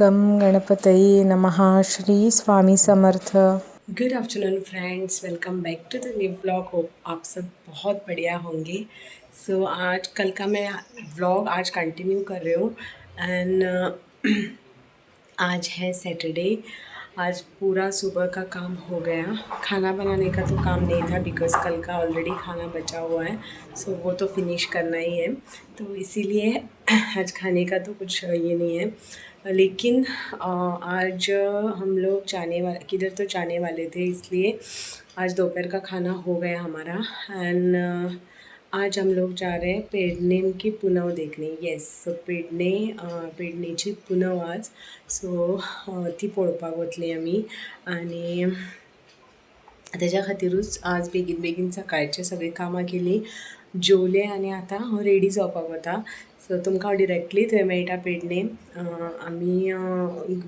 गं गणपतये नमः. Shri Swami Samarth. Good afternoon friends, welcome back to the new vlog. Hope आप सब बहुत बढ़िया होंगे. सो आज कल का मैं व्लॉग आज कंटिन्यू कर रही हूँ एंड आज है सैटरडे. आज पूरा सुबह का काम हो गया. खाना बनाने का तो काम नहीं था because कल का ऑलरेडी खाना बचा हुआ है, सो वो तो फिनिश करना ही है, तो इसीलिए आज खाने का तो कुछ ये नहीं है. लेकिन आज हम लोग जाने वाले किधर तो जाने वाले थे, इसलिए आज दोपहर का खाना हो गया हमारा. एंड आज हम लोग जा रहे हैं पेडणे की पुनव देखने. येस, सो पेडणे पेडणेची पुनव आज, सो ती पळोवपाक वतली आमी. आनी तेज्या खातीरूच आज बेगीन बेगीन सकाळचे सगळीं कामां केलीं, जेवलें आनी आतां हांव रेडी जावपाक वता. सो तुमकां हांव डिरेक्टली थंय मेळटा पेडणे. आमी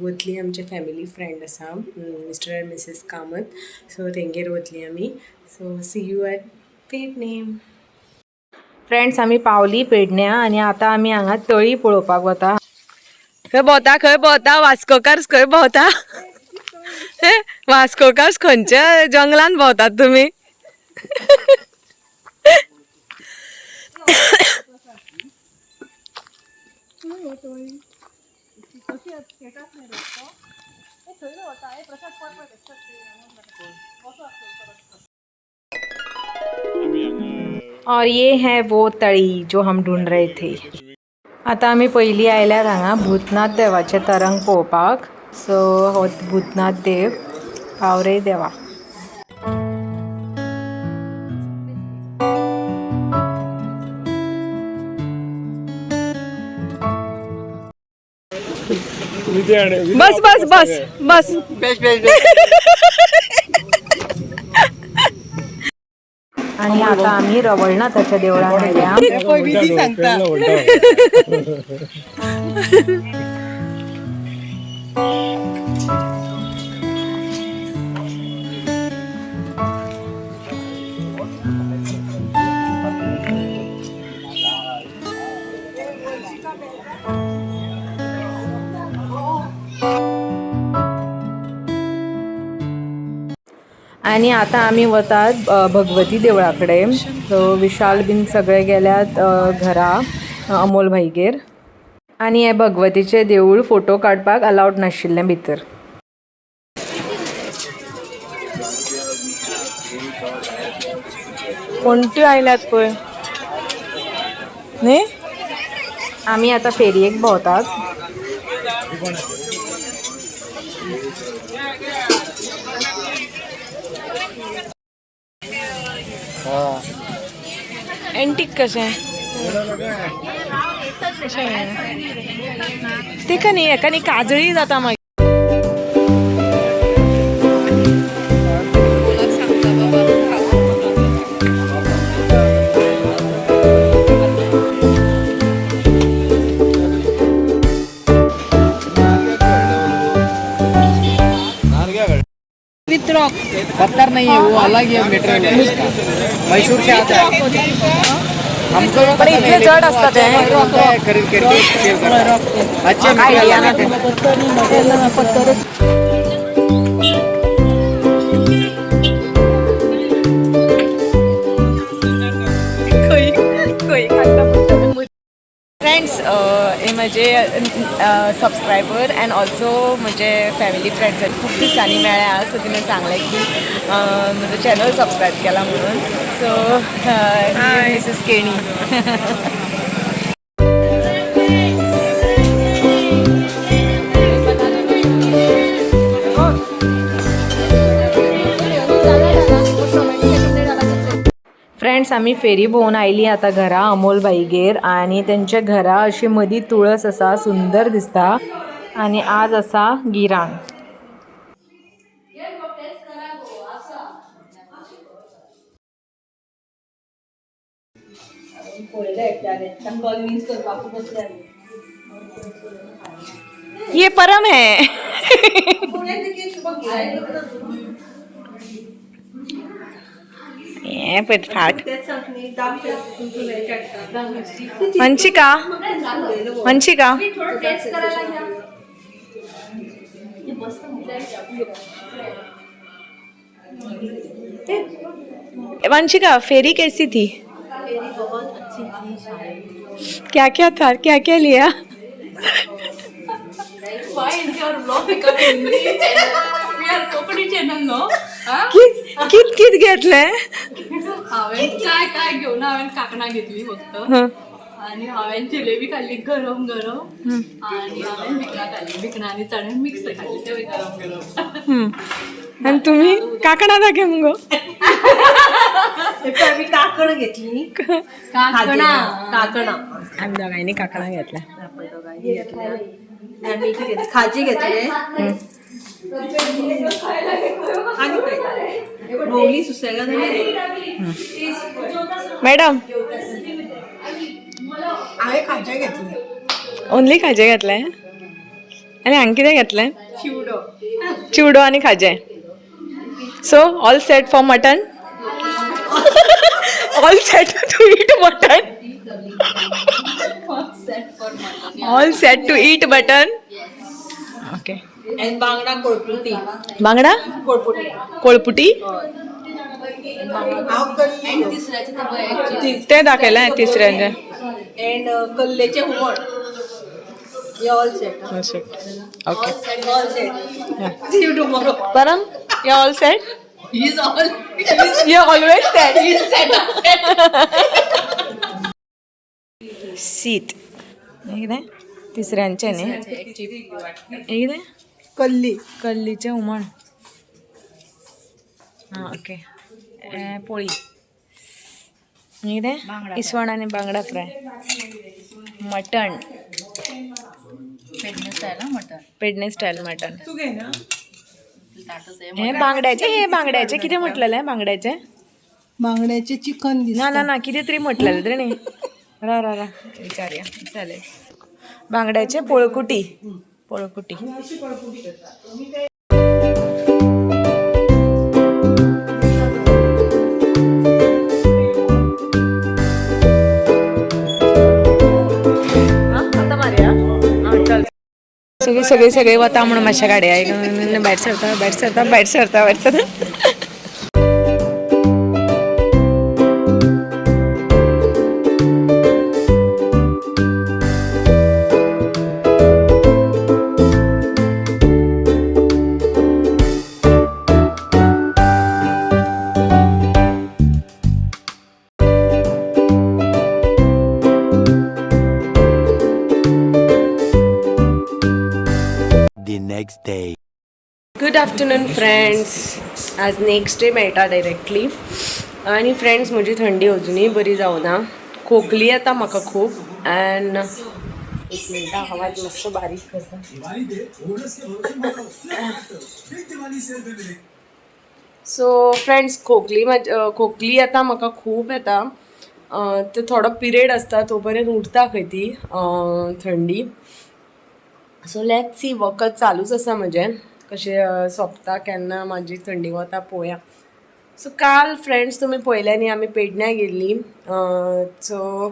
वतलीं, आमचे फॅमिली फ्रेंड आसा मिस्टर एंड मिसीस कामत, सो तेंगेर वतलीं आमी. So see you at Pedne. Friends, आमी पावली पेडण्या आनी आतां आमी हांगा तळी पळोवपाक वता. खंय भोंवता, खंय भोंवता वास्कोकार, खंय भोंवता वास्कोकार, खंयच्या जंगलान भोंवतात तुमी? और ये है वो तळी जो हम ढूंढ रहे थे. आतां आमी पयलीं आयल्यात हांगा भूतनाथ देवाचें तरंग पळोवपाक. सो हो भूतनाथ देव, पाव रे देवा. बस बस बस बस. आणि आता आमी रवळनाथाच्या देवळान आयल्या. सांगता. आणि आता आमी वतात भगवती देवळा कडेन. सो विशाल बीन सगळे गेल्यात घरा अमोल भाईगेर. आनी हें भगवतीचें देवूळ, फोटो काडपाक अलावड नाशिल्लें भितर. कोणत्यो आयल्यात पळय न्ही. आमी आतां फेरयेक भोंवतात. एंटीक कशें तेका न्ही, हेका न्ही, काजळी जाता मागीर. With rock. पत्थर नहीं है, वो अलग ही मटेरियल है इसका, मैसूर से आता है. हमको भी पण पता इतले नहीं, जड लेकिन वो असतात अच्छा हे. मटेरियल होता है, खरीद करके सेल करता है. अच्छे मटेरियल लगाते हैं. खंय खंय काडटा. फ्रेंड्स, हे म्हजे सबस्क्रायबर अँड ऑल्सो म्हजे फॅमिली फ्रेंड्स आहेत. खूब दिसांनी मेळ्ळ्या, सो तिणें सांगलें की म्हजो चॅनल सबस्क्रायब केला म्हणून. So Mrs Keni. Friends, आमी फेरी भोंवन आयली आतां घरा अमोल भाईगेर. आनी तेंच्या घरा अशी मदीं तुळस आसा, सुंदर दिसता. आनी आज आसा गिराण. ये परम है. हे पळय फाट. वंशिका, वंशिका. वंशिका, फेरी कैसी थी? बहुत अच्छी थी शायद। क्या क्या था, क्या क्या लिया? Why is your vlog becoming Hindi channel? We are Konkani channel, no? हा? कित कित घेतलंय? हांवें काय काय घेऊन, हांवें कांकणां घेतली फक्त आणि हांवें जिलेबी खाल्ली गरम गरम आणि हांवें भिकणां खाल्ली, भिकणां आनी चणे मिक्स खाल्ली, ते गरम गरम. आणि तुम्ही काकणा दाखय मग. आम्ही काकण घेतली. कांकणां. काकणा. आम्ही दोघांनी काकणा घेतला. आपण दोघांनी घेतल्या आणि किती घेतली? खाजी घेतले आणि काय भोवली सुसेगाद आणि मॅडम? हांवें खाज्या घेतली. ओनली खाजे घेतलाय आणि हांगा कितें घेतलें? चिवडो आणि खाजें. So all set for mutton, all set to eat mutton, all set to eat mutton. Okay. And बांगडा कोळपुटी. बांगडा कोळपुटी. कोळपुटी. हांव कल्ली. तिसऱ्याचे ते पळय. ते दाखयलें तिसऱ्यांचे. अँड कल्लेचें हुमण. All set. Okay. All set, see you tomorrow. Param, you all set? He is all you always set. Set. शीत हे कितें तिसऱ्यांचें न्ही? हे कितें? कल्ली. कल्लीचें हुमण. आं ओके. पोळी. हे कितें? इसवण आनी बांगडा fry, mutton. Pedne style mutton. Pedne style mutton. ताटच. हे बांगड्याचे, हे बांगड्याचे कितें म्हटलेलें बांगड्याचें? बांगड्याचें चिकन. ना ना ना, कितें तरी म्हटलेलें तेणी. रा रा रा, विचारया. चालेल. बांगड्याचे पोळकुटी, पोळकुटी. सगळे सगळे सगळे वता म्हणून मातशा गाडया भायर सरता, भायर सरता, भायर सरता, भायर सरता. The next day. Good afternoon friends, आज नेक्स्ट डे मेळटा डायरेक्टली. आनी फ्रेंड्स, म्हजी थंडी अजुनूय बरी जावना, खोकली येता म्हाका खूब. अँड एक मिनटां, आवाज मातसो बारीक करता. सो फ्रेंड्स, खोकली खोकली येता म्हाका, खूब येता. ते थोडो पिरियड आसता तो पर्यंत उरता खंय ती थंडी. सो let see, वखद चालूच आसा म्हजें, कशें सोंपता केन्ना म्हाजी थंडी वता पळोवया. सो काल फ्रेंड्स तुमी पळयलें न्ही, आमी पेडण्यां गेल्लीं. सो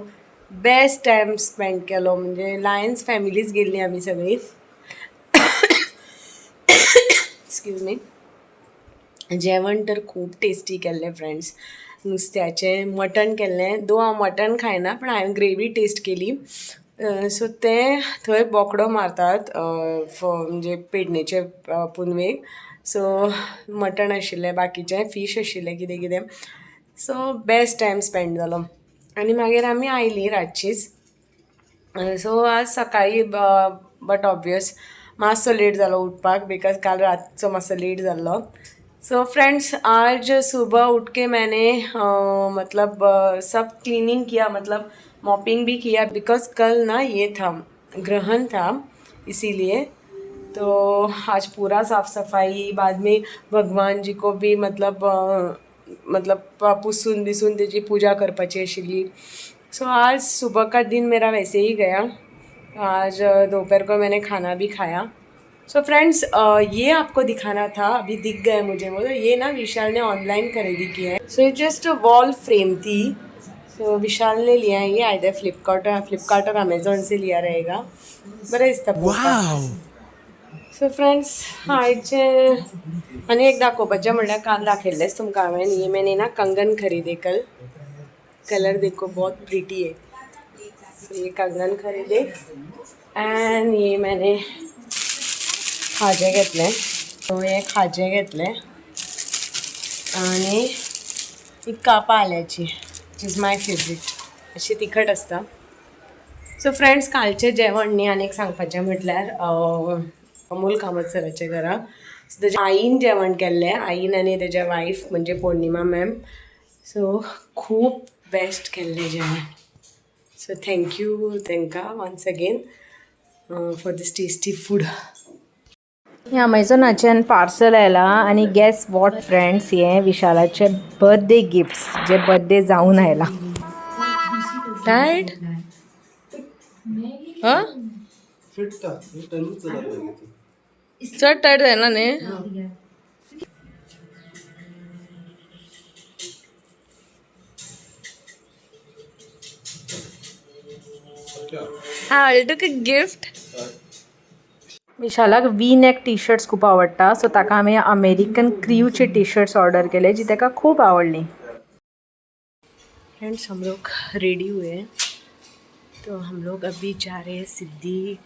बेस्ट टायम स्पेंड केलो, म्हणजे लायन्स फॅमिलीज गेल्ली आमी सगळीं. Excuse me. जेवण तर खूब टेस्टी केल्लें फ्रेंड्स. नुस्त्याचें मटण केल्लें. दो हांव मटण खायना, पण हांवें ग्रेवी टेस्ट केली. सो तें थंय बोकडो मारतात म्हणजे पेडणेचे पुनवेक. सो मटण आशिल्लें, बाकीचें फीश आशिल्लें, कितें कितें. सो बेस्ट टायम स्पेंड जालो आनी मागीर आमी आयलीं रातचीच. सो आज सकाळी बट ऑब्वियस मातसो लेट जालो उठपाक, because काल रातचो मातसो लेट जाल्लो. सो फ्रेंड्स, आज सुबह उठ के मैंने मतलब सब क्लीनिंग किया, मतलब मॉपिंग भी किया, because कल ना ये था, ग्रहण था, इसीलिए तो आज पूरा साफ सफाई. बाद में भगवान जी को भी मतलब मतलब पुसून बिसून तेजी पूजा करपाची आशिल्ली. सो आज सुबह का दिन मेरा वैसे ही गया. आज दोपहर को मैंने खाना भी खाया. सो फ्रेंड्स, ये आपको दिखाना था, अभी दिख गया मुझे वो. ये ना विशाल ने ऑनलाइन खरीदी की है. सो ये जस्ट वॉल फ्रेम थी. सो विशाल ने लिया है ये, आइदर फ्लिपकार्ट, फ्लिपकार्ट और अमेजोन से लिया रहेगा. बरं दिसता. सो फ्रेंड्स, आयचे आनी एक दाखोवपाचें म्हणल्यार काल दाखयल्लेंच तुमकां हांवें. ये मैंने ना कंगन खरीदे कल. कलर देखो, बहुत प्रिटी है. सो ये कंगन खरीदे एंड ये मैंने खाजें घेतलें. सो हे खाजें घेतलें आनी एक कापां आल्याची, which is my favourite. अशी तिखट आसता. सो फ्रेंड्स, कालचें जेवण न्ही, आनी एक सांगपाचें म्हटल्यार अमोल कामत सराच्या घरा, सो तेज्या आईन जेवण केल्लें, आईन आनी तेज्या वायफ म्हणजे पौर्णिमा मॅम. सो खूब बेस्ट केल्लें जेवण. सो thank you तांकां once again for this tasty food. अमेझॉनाच्यान पार्सल आयला आनी गेस what friends, हे विशालाचे बर्थडे गिफ्ट्स जे बर्थडे जावन आयला. टायट हां, चड टायट जायना न्ही? I took a gift. विशालाक V neck T shirts खूब आवडटा, सो ताका हांवें अमेरिकन क्रियूचे टी शर्ट्स ऑर्डर केले, जी ताका खूब आवडली. फ्रेंड्स, हम लोग रेडी हुए हैं, तो हम लोग अभी जा रहे हैं सिद्धि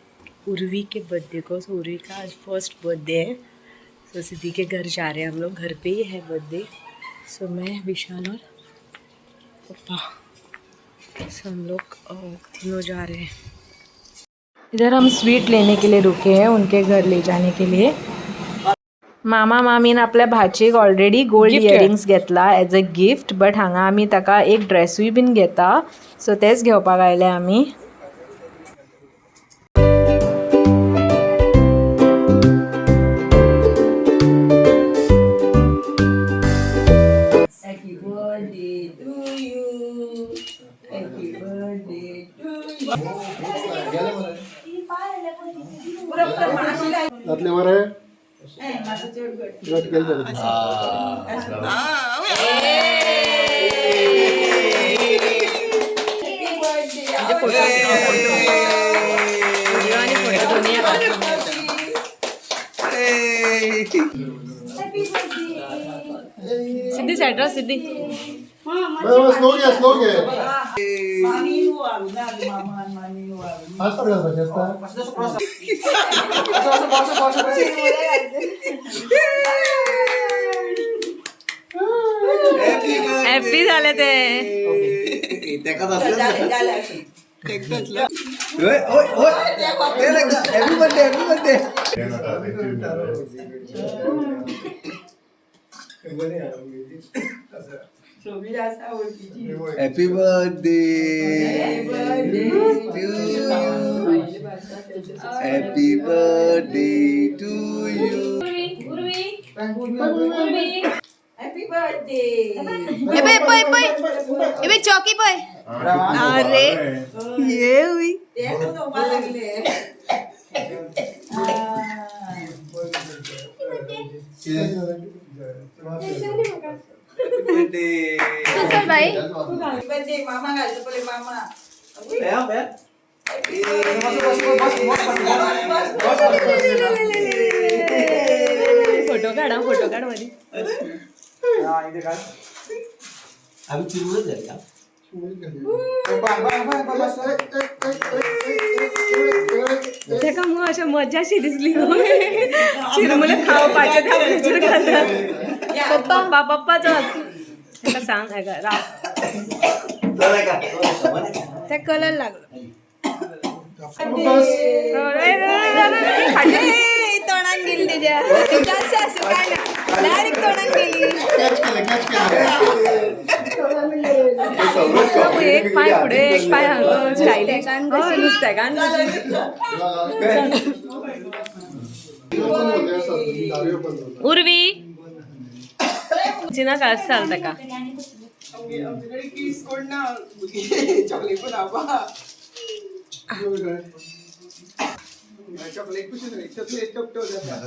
उर्वी के बर्थडे को. सो उर्वी का आज फर्स्ट बर्थडे है, तो सिद्धि के घर जा रहे हैं हम लोग. घर पे ही है बर्थडे. सो मैं, विशाल और पप्पा, सो हम लोग तीनों जा रहे हैं. इधर हम स्वीट लेने के लिए रुके हैं, उनके घर ले जाने के लिए. मामा मामीन आपल्या भाचीक ऑलरेडी गोल्ड इयरिंग्स घेतला एज अ गिफ्ट, बट हांगा आमी ताका एक ड्रेसूय बीन घेता, सो तेच घेवपाक आयले आमी. जातले बरें, घट केले जालें. सिद्धी, साइड राव सिद्धी. बस बस, स्लो घे, स्लो घे. फास्ट घालपाचें आसता. हॅपी झाले ते. ओय ओय ओय, happy birthday, happy birthday. Happy birthday to you, happy birthday to you. ए पळय पळय, ए चौकी पळय. अरे ये हुई. बर्थडे. चल बाई. भया भया. फोटो काढा, फोटो काढ मध्ये. आम्ही चिरमुरच झाले का? ताका मग अशा मजाशी दिसली चिरमुले खावपाचे त्या घालता. पप्पा, पप्पाचो ताका सांग हाका राव. त्या कलर लागलो. बस. तोंडान गेली तिच्या. जास्त असं काय ना, डायरेक्ट तोंडान गेली. कॅच केलं, कॅच केलं. एक पाय फुडें, एक पाय हांगा, स्टायलिश नुस्तेकान. उर्वी चिना कास चाल ताका.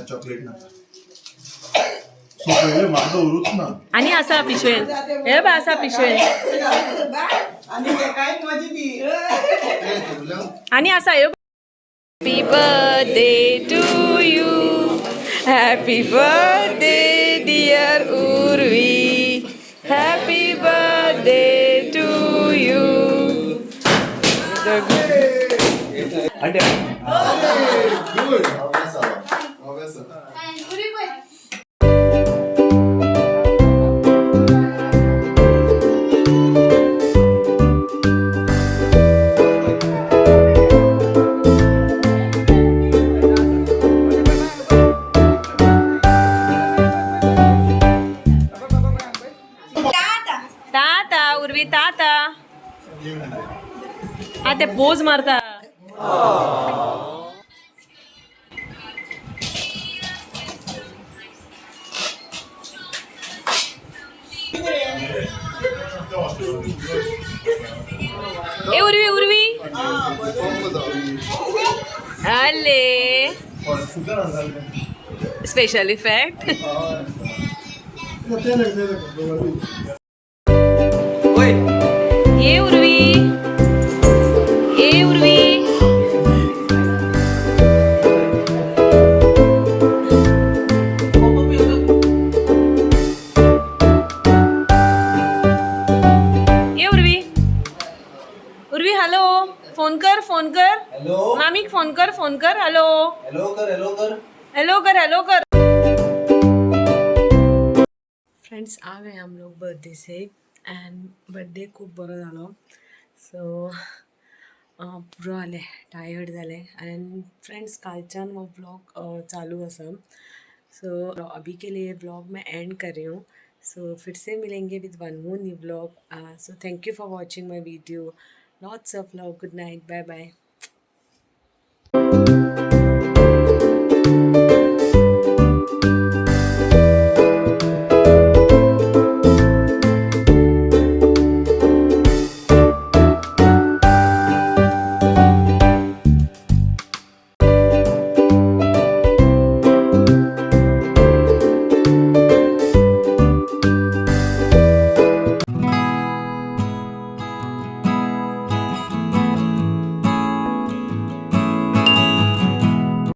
चॉकलेट ना, सो म्हाका दवरूच ना. आनी आसा पिशवेन, हे बाय, आसा पिशवेन आनी आसा. ह्यो. Happy birthday to you. Happy birthday dear Urvi, happy birthday to you. Good. अभ्यास. उर्वी पळय. ताता उर्वी ताता. हा, ते पोज मारता. ए उर्वी, उर्वी, आले. Special effect. ते लग, ते लग. ये उर्वी, ए उर्वी. ये उर्वी, उर्वी, हॅलो, फोन कर, फोन कर. हॅलो. मामीक फोन कर, फोन कर, हॅलो. हॅलो कर, हॅलो कर. हॅलो कर, हॅलो कर. फ्रेंड्स, आ गए हम लोग बर्थडे से एंड बर्थडे खूप बरो जालो. सो पुरो जालें, टायर्ड जालें. एंड फ्रेंड्स, कालच्यान हो व्लॉग चालू आसा. सो अभी के लिए व्लॉग मैं एंड कर रही हूँ. सो फिर से मिलेंगे with one more new vlog. So thank you for watching my video. Lots of love. Good night. Bye bye.